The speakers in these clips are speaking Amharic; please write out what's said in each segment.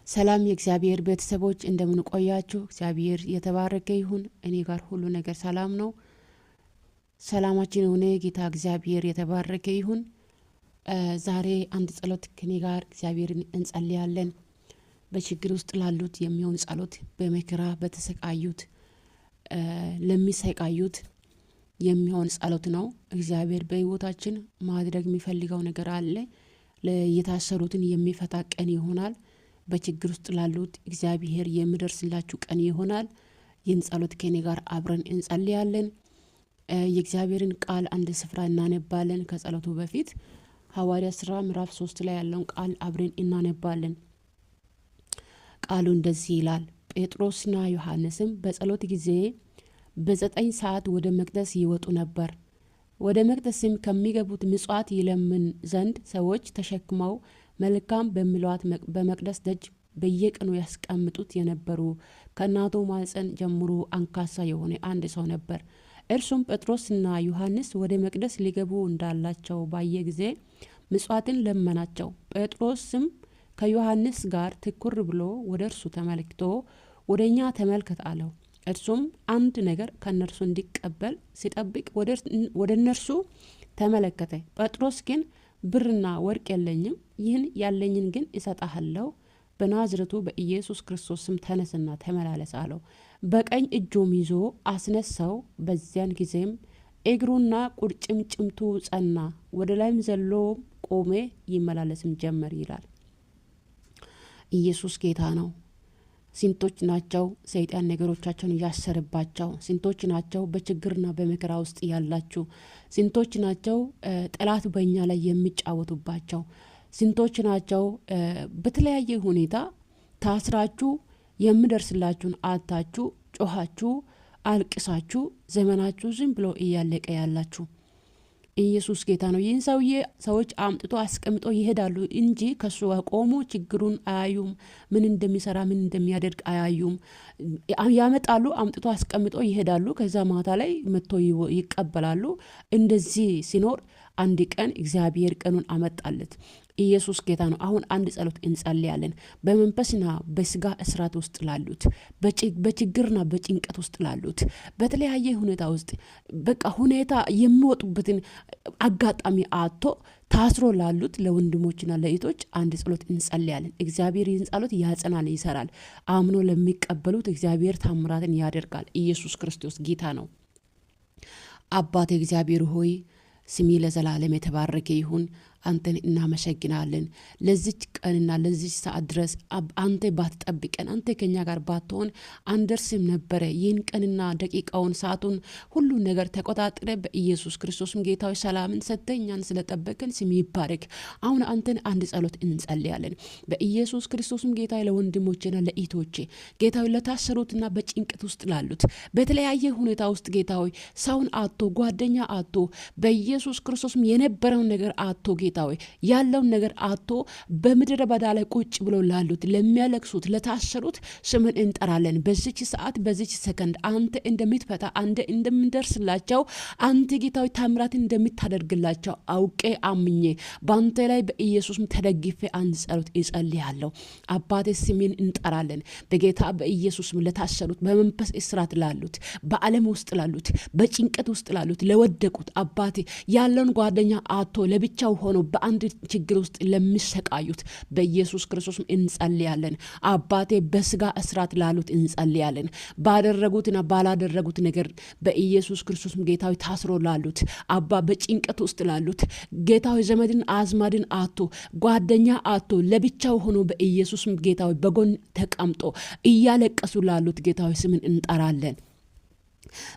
ሰላም የእግዚአብሔር ቤተሰቦች፣ እንደምን ቆያችሁ? እግዚአብሔር የተባረከ ይሁን። እኔ ጋር ሁሉ ነገር ሰላም ነው። ሰላማችን የሆነ ጌታ እግዚአብሔር የተባረከ ይሁን። ዛሬ አንድ ጸሎት ከኔ ጋር እግዚአብሔርን እንጸልያለን። በችግር ውስጥ ላሉት የሚሆን ጸሎት፣ በመከራ በተሰቃዩት፣ ለሚሰቃዩት የሚሆን ጸሎት ነው። እግዚአብሔር በሕይወታችን ማድረግ የሚፈልገው ነገር አለ። የታሰሩትን የሚፈታ ቀን ይሆናል። በችግር ውስጥ ላሉት እግዚአብሔር የሚደርስላችሁ ቀን ይሆናል። ይህን ጸሎት ከኔ ጋር አብረን እንጸልያለን። የእግዚአብሔርን ቃል አንድ ስፍራ እናነባለን። ከጸሎቱ በፊት ሐዋርያ ስራ ምዕራፍ 3 ላይ ያለውን ቃል አብረን እናነባለን። ቃሉ እንደዚህ ይላል። ጴጥሮስና ዮሐንስም በጸሎት ጊዜ በ9 ሰዓት ወደ መቅደስ ይወጡ ነበር። ወደ መቅደስም ከሚገቡት ምጽዋት ይለምን ዘንድ ሰዎች ተሸክመው መልካም በሚሏት በመቅደስ ደጅ በየቀኑ ያስቀምጡት የነበሩ፣ ከእናቱ ማኅፀን ጀምሮ አንካሳ የሆነ አንድ ሰው ነበር። እርሱም ጴጥሮስና ዮሐንስ ወደ መቅደስ ሊገቡ እንዳላቸው ባየ ጊዜ ምጽዋትን ለመናቸው። ጴጥሮስም ከዮሐንስ ጋር ትኩር ብሎ ወደ እርሱ ተመልክቶ፣ "ወደ እኛ ተመልከት" አለው። እርሱም አንድ ነገር ከእነርሱ እንዲቀበል ሲጠብቅ ወደ እነርሱ ተመለከተ። ጴጥሮስ ግን፣ "ብርና ወርቅ የለኝም፣ ይህን ያለኝን ግን እሰጥሃለሁ። በናዝረቱ በኢየሱስ ክርስቶስ ስም ተነስና ተመላለስ" አለው። በቀኝ እጁም ይዞ አስነሳው። በዚያን ጊዜም እግሩና ቁርጭምጭምቱ ጸና፣ ወደ ላይም ዘሎ ቆመ፣ ይመላለስም ጀመር ይላል። ኢየሱስ ጌታ ነው። ስንቶች ናቸው ሰይጣን ነገሮቻቸውን እያሰረባቸው? ስንቶች ናቸው በችግርና በመከራ ውስጥ ያላችሁ? ስንቶች ናቸው ጠላት በእኛ ላይ የሚጫወቱባቸው? ስንቶች ናቸው በተለያየ ሁኔታ ታስራችሁ፣ የሚደርስላችሁን አጥታችሁ፣ ጮኻችሁ፣ አልቅሳችሁ፣ ዘመናችሁ ዝም ብሎ እያለቀ ያላችሁ? ኢየሱስ ጌታ ነው። ይህን ሰውዬ ሰዎች አምጥቶ አስቀምጦ ይሄዳሉ እንጂ ከሱ ጋር ቆሞ ችግሩን አያዩም። ምን እንደሚሰራ፣ ምን እንደሚያደርግ አያዩም። ያመጣሉ፣ አምጥቶ አስቀምጦ ይሄዳሉ። ከዛ ማታ ላይ መጥቶ ይቀበላሉ። እንደዚህ ሲኖር አንድ ቀን እግዚአብሔር ቀኑን አመጣለት። ኢየሱስ ጌታ ነው። አሁን አንድ ጸሎት እንጸልያለን። በመንፈስና በስጋ እስራት ውስጥ ላሉት፣ በችግርና በጭንቀት ውስጥ ላሉት፣ በተለያየ ሁኔታ ውስጥ በቃ ሁኔታ የሚወጡበትን አጋጣሚ አጥቶ ታስሮ ላሉት ለወንድሞችና ለእህቶች አንድ ጸሎት እንጸልያለን። እግዚአብሔር ይህን ጸሎት ያጸናል፣ ይሰራል። አምኖ ለሚቀበሉት እግዚአብሔር ታምራትን ያደርጋል። ኢየሱስ ክርስቶስ ጌታ ነው። አባቴ እግዚአብሔር ሆይ፣ ስምህ ለዘላለም የተባረከ ይሁን። አንተን እናመሰግናለን። ለዚች ቀንና ለዚች ሰዓት ድረስ አንተ ባትጠብቀን፣ አንተ ከኛ ጋር ባትሆን አንደርስም ነበረ። ይህን ቀንና ደቂቃውን፣ ሰዓቱን፣ ሁሉን ነገር ተቆጣጥረህ በኢየሱስ ክርስቶስም ጌታ ሆይ ሰላምን ሰጥተህ እኛን ስለጠበቅከን ስምህ ይባረክ። አሁን አንተን አንድ ጸሎት እንጸልያለን። በኢየሱስ ክርስቶስም ጌታ ለወንድሞቼና ለእህቶቼ፣ ጌታ ሆይ፣ ለታሰሩትና በጭንቀት ውስጥ ላሉት፣ በተለያየ ሁኔታ ውስጥ፣ ጌታ ሆይ፣ ሰውን አጥቶ፣ ጓደኛ አጥቶ፣ በኢየሱስ ክርስቶስም የነበረውን ነገር አጥቶ፣ ጌታ ሆይ፣ ያለውን ነገር አጥቶ በምድረ በዳ ላይ ቁጭ ብሎ ላሉት፣ ለሚያለቅሱት፣ ለታሰሩት ስምህን እንጠራለን። በዚች ሰዓት፣ በዚች ሰከንድ አንተ እንደምትፈታ፣ አንተ እንደምትደርስላቸው፣ አንተ ጌታ ሆይ ታምራትን እንደምታደርግላቸው አውቄ፣ አምኜ፣ በአንተ ላይ በኢየሱስም ተደግፌ አንድ ጸሎት እጸልያለሁ። አባቴ፣ ስምህን እንጠራለን። በጌታ በኢየሱስም ለታሰሩት፣ በመንፈስ እስራት ላሉት፣ በዓለም ውስጥ ላሉት፣ በጭንቀት ውስጥ ላሉት፣ ለወደቁት፣ አባቴ፣ ያለውን ጓደኛ አጥቶ ለብቻው ሆኖ በአንድ ችግር ውስጥ ለሚሰቃዩት በኢየሱስ ክርስቶስም እንጸልያለን። አባቴ፣ በስጋ እስራት ላሉት እንጸልያለን። ባደረጉትና ባላደረጉት ነገር በኢየሱስ ክርስቶስም ጌታ ሆይ ታስሮ ላሉት፣ አባ፣ በጭንቀት ውስጥ ላሉት፣ ጌታ ሆይ፣ ዘመድን አዝማድን አጥቶ፣ ጓደኛ አጥቶ ለብቻው ሆኖ በኢየሱስም ጌታ ሆይ በጎን ተቀምጦ እያለቀሱ ላሉት፣ ጌታ ሆይ፣ ስምህን እንጠራለን።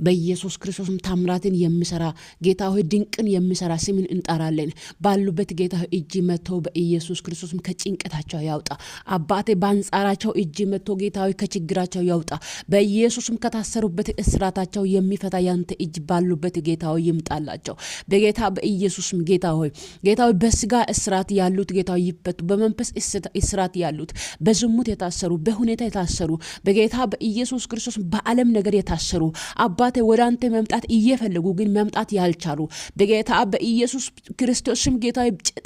በኢየሱስ ክርስቶስም ታምራትን የሚሰራ ጌታ ሆይ፣ ድንቅን የሚሰራ ስምህን እንጠራለን። ባሉበት፣ ጌታ ሆይ፣ እጅህ መጥቶ በኢየሱስ ክርስቶስም ከጭንቀታቸው ያውጣ። አባቴ፣ በአንጻራቸው እጅህ መጥቶ፣ ጌታ ሆይ፣ ከችግራቸው ያውጣ። በኢየሱስም ከታሰሩበት እስራታቸው የሚፈታ ያንተ እጅ ባሉበት፣ ጌታ ሆይ፣ ይምጣላቸው። በጌታ በኢየሱስም ጌታ ሆይ፣ በስጋ እስራት ያሉት፣ ጌታ ሆይ፣ ይፈቱ። በመንፈስ እስራት ያሉት፣ በዝሙት የታሰሩ፣ በሁኔታ የታሰሩ፣ በጌታ በኢየሱስ ክርስቶስ በዓለም ነገር የታሰሩ፣ አባቴ ወደ አንተ መምጣት እየፈለጉ ግን መምጣት ያልቻሉ በጌታ በኢየሱስ ክርስቶስ ስም ጌታ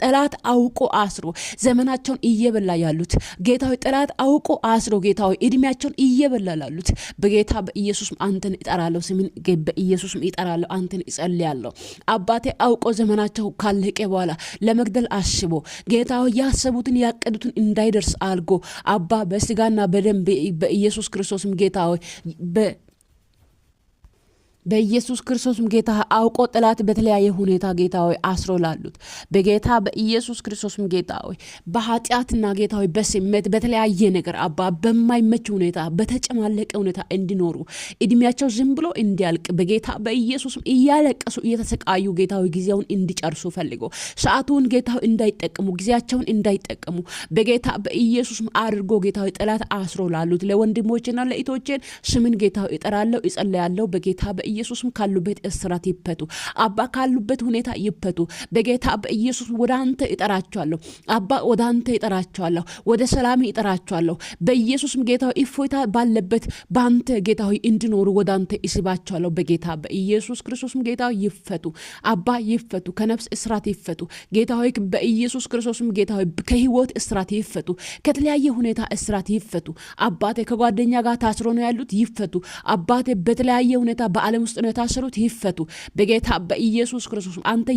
ጠላት አውቆ አስሮ ዘመናቸውን እየበላ ያሉት፣ ጌታ ጠላት አውቆ አስሮ ጌታ እድሜያቸውን እየበላ ላሉት በጌታ በኢየሱስ አንተን እጠራለሁ። ስምን በኢየሱስም እጠራለሁ። አንተን እጸልያለሁ። አባቴ አውቆ ዘመናቸው ካለቀ በኋላ ለመግደል አስቦ ጌታ ያሰቡትን ያቀዱትን እንዳይደርስ አልጎ አባ በስጋና በደም በኢየሱስ ክርስቶስም ጌታ ሆይ፣ በኢየሱስ ክርስቶስም ጌታ አውቆ ጠላት በተለያየ ሁኔታ ጌታ ሆይ አስሮ ላሉት፣ በጌታ በኢየሱስ ክርስቶስም ጌታ ሆይ በኃጢአትና ጌታ ሆይ በስሜት በተለያየ ነገር አባ በማይመች ሁኔታ በተጨማለቀ ሁኔታ እንዲኖሩ፣ እድሜያቸው ዝም ብሎ እንዲያልቅ፣ በጌታ በኢየሱስም እያለቀሱ እየተሰቃዩ ጌታ ሆይ ጊዜውን እንዲጨርሱ ፈልጎ፣ ሰዓቱን ጌታ ሆይ እንዳይጠቀሙ፣ ጊዜያቸውን እንዳይጠቀሙ በጌታ በኢየሱስም አድርጎ ጌታ ሆይ ጠላት አስሮ ላሉት ለወንድሞችና ለእህቶቼን ስምን ጌታ ሆይ እጠራለሁ፣ እጸልያለሁ። በጌታ በኢየሱስም ካሉበት እስራት ይፈቱ። አባ ካሉበት ሁኔታ ይፈቱ። በጌታ በኢየሱስ ወደ አንተ እጠራቸዋለሁ። አባ ወደ አንተ እጠራቸዋለሁ። ወደ ሰላም እጠራቸዋለሁ። በኢየሱስም ጌታ እፎይታ ባለበት በአንተ ጌታ ሆይ እንዲኖሩ ወደ አንተ እስባቸዋለሁ። በጌታ በኢየሱስ ክርስቶስም ጌታ ይፈቱ። አባ ይፈቱ። ከነፍስ እስራት ይፈቱ። ጌታ ሆይ በኢየሱስ ክርስቶስም ጌታ ሆይ ከህይወት እስራት ይፈቱ። ከተለያየ ሁኔታ እስራት ይፈቱ። አባቴ ከጓደኛ ጋር ታስሮ ነው ያሉት ይፈቱ። አባቴ በተለያየ ሁኔታ በዓለም ውስጥ ነው የታሰሩት ይፈቱ። በጌታ በኢየሱስ ክርስቶስ አንተ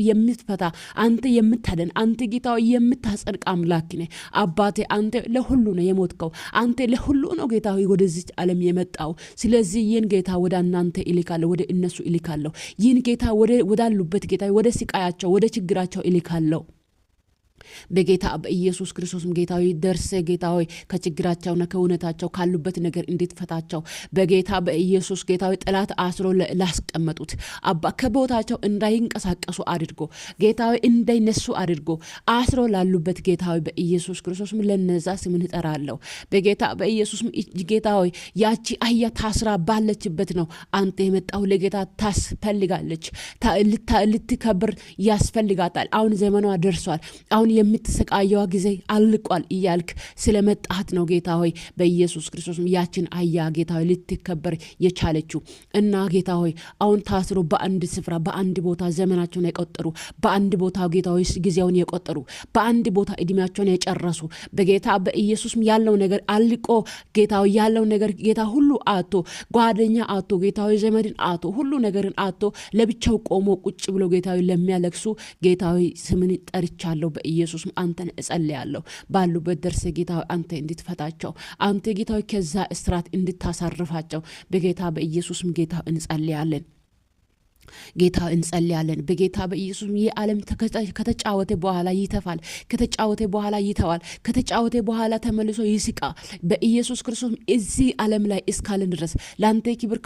የምትፈታ፣ አንተ የምታደን፣ አንተ ጌታ የምታጸድቅ አምላክ ነህ። አባቴ አንተ ለሁሉ ነው የሞትከው። አንተ ለሁሉ ነው ጌታ ሆይ ወደዚች ዓለም የመጣው። ስለዚህ ይህን ጌታ ወደ እናንተ እልካለሁ፣ ወደ እነሱ እልካለሁ። ይህን ጌታ ወዳሉበት ጌታ ወደ ስቃያቸው፣ ወደ ችግራቸው እልካለሁ። በጌታ በኢየሱስ ክርስቶስም ጌታ ሆይ ደርሰ ጌታ ሆይ ከችግራቸውና ከእውነታቸው ካሉበት ነገር እንድትፈታቸው፣ በጌታ በኢየሱስ ጌታ ሆይ ጠላት አስሮ ላስቀመጡት አባ ከቦታቸው እንዳይንቀሳቀሱ አድርጎ ጌታ ሆይ እንዳይነሱ አድርጎ አስሮ ላሉበት ጌታ ሆይ በኢየሱስ ክርስቶስም ለነዛ ስምን እጠራለሁ። በጌታ በኢየሱስም ጌታ ሆይ ያቺ አህያ ታስራ ባለችበት ነው አንተ የመጣው። ለጌታ ታስፈልጋለች፣ ልትከብር ያስፈልጋታል። አሁን ዘመኗ ደርሷል። አሁን የምትሰቃየዋ ጊዜ አልቋል እያልክ ስለመጣት ነው ጌታ ሆይ በኢየሱስ ክርስቶስ ያችን አህያ ጌታ ሆይ ልትከበር የቻለችው። እና ጌታ ሆይ አሁን ታስሮ በአንድ ስፍራ በአንድ ቦታ ዘመናቸውን የቆጠሩ፣ በአንድ ቦታ ጌታ ሆይ ጊዜውን የቆጠሩ፣ በአንድ ቦታ እድሜያቸውን የጨረሱ፣ በጌታ በኢየሱስም ያለው ነገር አልቆ ጌታ ሆይ ያለው ነገር ጌታ ሁሉ አቶ፣ ጓደኛ አቶ፣ ጌታ ሆይ ዘመድን አቶ፣ ሁሉ ነገርን አቶ ለብቻው ቆሞ ቁጭ ብሎ ጌታ ሆይ ለሚያለቅሱ ጌታ ሆይ ስምን ጠርቻለሁ። በኢየሱስም አንተን እጸልያለሁ። ባሉበት ደርሰ ጌታ ሆይ አንተ እንድትፈታቸው፣ አንተ ጌታ ሆይ ከዛ እስራት እንድታሳርፋቸው በጌታ በኢየሱስም ጌታ እንጸልያለን። ጌታ እንጸልያለን። በጌታ በኢየሱስ ይህ ዓለም ከተጫወተ በኋላ ይተፋል። ከተጫወተ በኋላ ይተዋል። ከተጫወተ በኋላ ተመልሶ ይስቃል። በኢየሱስ ክርስቶስ እዚህ ዓለም ላይ እስካለን ድረስ ለአንተ ክብር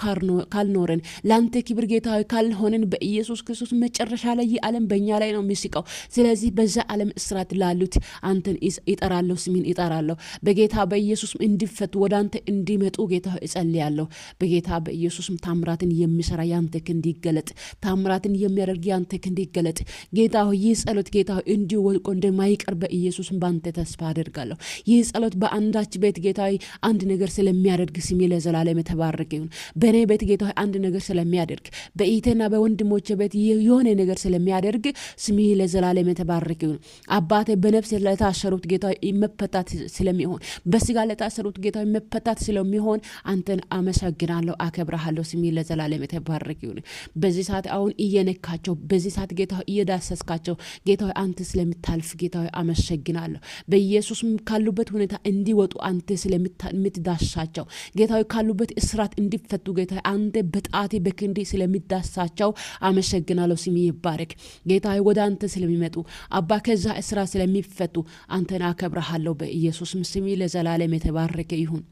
ካልኖረን፣ ለአንተ ክብር ጌታ ካልሆነን በኢየሱስ ክርስቶስ መጨረሻ ላይ ይህ ዓለም በእኛ ላይ ነው የሚስቀው። ስለዚህ በዛ ዓለም እስራት ላሉት አንተን እጠራለሁ፣ ስሜን እጠራለሁ። በጌታ በኢየሱስ እንዲፈቱ፣ ወደ አንተ እንዲመጡ ጌታ እጸልያለሁ። በጌታ በኢየሱስም ታምራትን የሚሰራ ያንተ ክንድ ይገለጥ። ታምራትን የሚያደርግ ያንተ ክንድ ይገለጥ። ጌታ ሆይ ይህ ጸሎት ጌታ ሆይ እንዲሁ ወድቆ እንደማይቀር በኢየሱስም በአንተ ተስፋ አደርጋለሁ። ይህ ጸሎት በአንዳች ቤት ጌታ ሆይ አንድ ነገር ስለሚያደርግ ስሜ ለዘላለም የተባረከ ይሁን። በእኔ ቤት ጌታ ሆይ አንድ ነገር ስለሚያደርግ፣ በኢቴና በወንድሞቼ ቤት የሆነ ነገር ስለሚያደርግ ስሜ ለዘላለም የተባረከ ይሁን። አባቴ በነፍስ ለታሰሩት ጌታ ሆይ መፈታት ስለሚሆን፣ በስጋ ለታሰሩት ጌታ ሆይ መፈታት ስለሚሆን አንተን አመሰግናለሁ፣ አከብረሃለሁ። ስሜ ለዘላለም የተባረከ ይሁን። በዚህ ሰዓት አሁን እየነካቸው፣ በዚህ ሰዓት ጌታ ሆይ እየዳሰስካቸው ጌታ ሆይ አንተ ስለምታልፍ ጌታ ሆይ አመሰግናለሁ። በኢየሱስ ካሉበት ሁኔታ እንዲወጡ አንተ ስለምትዳሳቸው፣ ጌታ ሆይ ካሉበት እስራት እንዲፈቱ ጌታ ሆይ አንተ በጣቴ በክንዴ ስለሚዳሳቸው አመሰግናለሁ። ስሚ ይባረክ። ጌታ ሆይ ወደ አንተ ስለሚመጡ አባ ከዛ እስራት ስለሚፈቱ አንተን አከብረሃለሁ። በኢየሱስ ስሚ ለዘላለም የተባረከ ይሁን።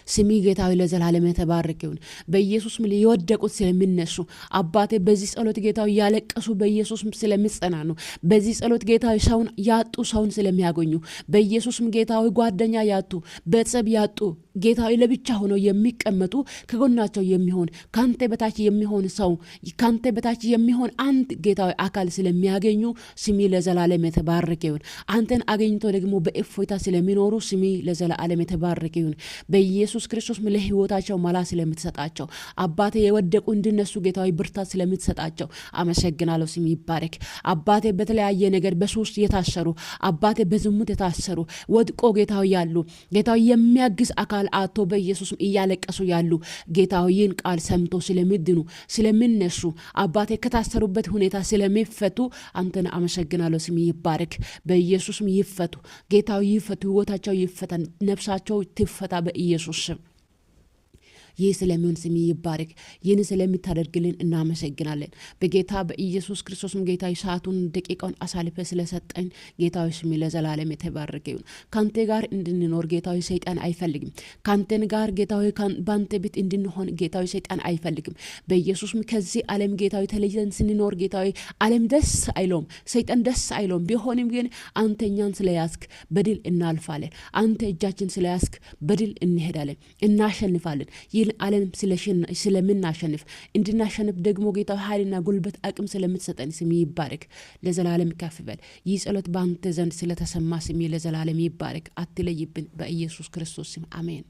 ስሚ ጌታዊ ለዘላለም የተባረከ ይሁን። በኢየሱስ የወደቁት ስለሚነሱ፣ አባቴ በዚህ ጸሎት ጌታዊ ያለቀሱ በኢየሱስ ስለሚጸናኑ፣ በዚህ ጸሎት ጌታዊ ሰውን ያጡ ሰውን ስለሚያገኙ፣ በኢየሱስም ጌታዊ ጓደኛ ያጡ፣ ቤተሰብ ያጡ ጌታዊ ለብቻ ሆነው የሚቀመጡ ከጎናቸው የሚሆን፣ ካንተ በታች የሚሆን ሰው፣ ካንተ በታች የሚሆን አንድ ጌታዊ አካል ስለሚያገኙ ስሚ ለዘላለም የተባረከ ይሁን። አንተን አገኝቶ ደግሞ በእፎይታ ስለሚኖሩ ስሚ ለዘላለም የተባረከ ይሁን። በኢየሱስ ክርስቶስ ለሕይወታቸው መላ ስለምትሰጣቸው፣ አባቴ የወደቁ እንዲነሱ ጌታዊ ብርታት ስለምትሰጣቸው አመሰግናለሁ። ስሚ ይባረክ። አባቴ በተለያየ ነገር በሱስ የታሰሩ፣ አባቴ በዝሙት የታሰሩ፣ ወድቆ ጌታዊ ያሉ፣ ጌታዊ የሚያግዝ አካል አቶ በኢየሱስም እያለቀሱ ያሉ ጌታዊ ይህን ቃል ሰምቶ ስለሚድኑ፣ ስለሚነሱ፣ አባቴ ከታሰሩበት ሁኔታ ስለሚፈቱ አንተን አመሰግናለሁ። ስም ይባረክ። በኢየሱስም ይፈቱ፣ ጌታዊ ይፈቱ፣ ህይወታቸው ይፈታ፣ ነፍሳቸው ትፈታ በኢየሱስ ስም። ይህ ስለሚሆን ስም ይባረክ። ይህን ስለምታደርግልን እናመሰግናለን። በጌታ በኢየሱስ ክርስቶስም ጌታ ሰዓቱን ደቂቃውን አሳልፈ ስለሰጠኝ ጌታዊ ስም ለዘላለም የተባረከ ይሁን። ከአንተ ጋር እንድንኖር ጌታዊ ሰይጣን አይፈልግም። ከአንተን ጋር ጌታዊ በአንተ ቤት እንድንሆን ጌታዊ ሰይጣን አይፈልግም። በኢየሱስም ከዚህ ዓለም ጌታዊ ተለይተን ስንኖር ጌታዊ ዓለም ደስ አይለውም፣ ሰይጣን ደስ አይለውም። ቢሆንም ግን አንተ እኛን ስለያዝክ በድል እናልፋለን። አንተ እጃችን ስለያዝክ በድል እንሄዳለን፣ እናሸንፋለን። ይህን ዓለም ስለምናሸንፍ፣ እንድናሸንፍ ደግሞ ጌታ ኃይልና ጉልበት አቅም ስለምትሰጠን ስም ይባረክ፣ ለዘላለም ከፍ በል። ይህ ጸሎት በአንተ ዘንድ ስለተሰማ ስም ለዘላለም ይባረክ። አትለይብን። በኢየሱስ ክርስቶስ ስም አሜን።